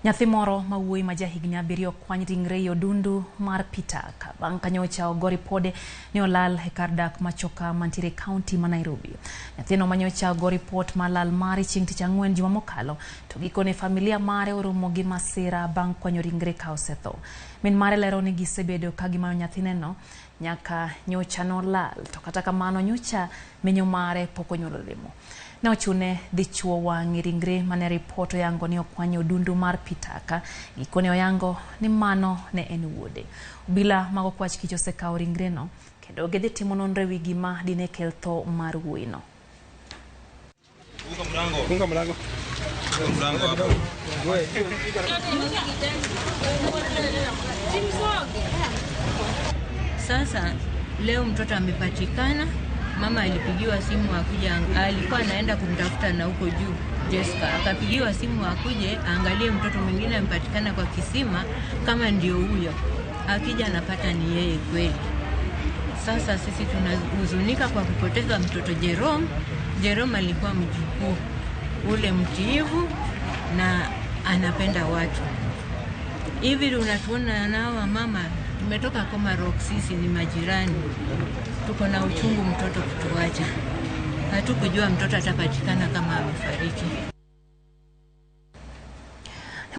Nyathi moro ma wuoyi ma jahigni 7 okwany ringre e odundu mar Pitaka bang' ka nyocha ogo ripode ni olal e kar dak ma Choka mantiere e kaunti ma Nairobi. Nyathino ma nyocha ogo ripot mar lal mare chieng' tich ang'wen juma mokalo to gikone familia mare oromo gi masira bang' kwanyo ringre ka osetho. Min mare lero ni gisebedo ka gimanyo nyathineno nyaka nyocha nolal to kata kamano nyocha menyo mare pok onyuolo lemo. Ne ochune dhi chuo wang'e ringre mane ripot oyango ni okwanyo odundu mar Pitaka. Gikone oyango ni mano ne en wuode. Obila mag okwach kich osekawo ringreno kendo gidhi timo nonro ewi gima dine kel tho mar wuoyino. Funga mlango. Funga mlango hapo. Sasa leo mtoto amepatikana. Mama alipigiwa simu akuja, alikuwa anaenda kumtafuta na huko juu Jessica, akapigiwa simu akuje aangalie mtoto mwingine amepatikana kwa kisima kama ndio huyo. Akija anapata ni yeye kweli. Sasa sisi tunahuzunika kwa kupoteza mtoto Jerome. Jerome alikuwa mjukuu ule mtiivu na anapenda watu. Hivi unatuona nao mama, tumetoka Komarok, sisi ni majirani, tuko na uchungu mtoto kutuacha. Hatukujua mtoto atapatikana kama amefariki.